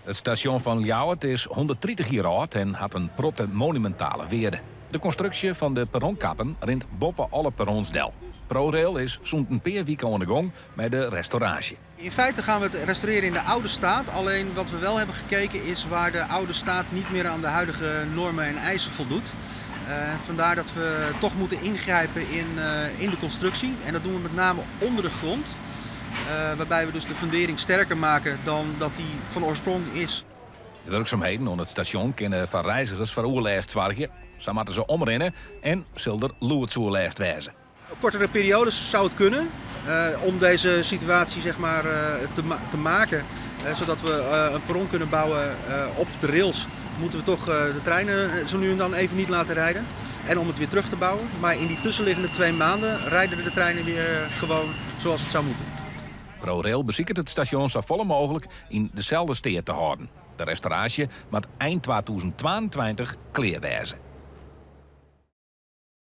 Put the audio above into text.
It stasjon fan Ljouwert is 130 jier âld en hat in protte monumintale wearde. De konstruksje fan de perronkappen rint boppe alle perrons del. ProRail is sûnt in pear wike oan de gong mei de restauraasje. In feite gaan we het restaureren in de oude staat. Alleen wat we wel hebben gekeken is waar de oude staat niet meer aan de huidige normen en eisen voldoet. Vandaar dat we toch moeten ingrijpen in de constructie. En dat doen we met name onder de grond. Waarbij we dus de fundering sterker maken dan dat die van oorsprong is. De wurksumheden oan it stasjon kinne foar reizgers foar oerlêst soargje. Sa moatte se omrinne en sil der lûdsoerlêst wêze. Op kortere periodes zou het kunnen om deze situatie, zeg maar, te maken. Zodat we een perron kunnen bouwen op de rails, moeten we toch de treinen zo nu en dan even niet laten rijden. En om het weer terug te bouwen. Maar in die tussenliggende 2 maanden rijden de treinen weer gewoon zoals het zou moeten. ProRail besiket it stasjon safolle mooglik yn deselde steat te hâlden. De restauraasje moat ein 2022 klear wêze.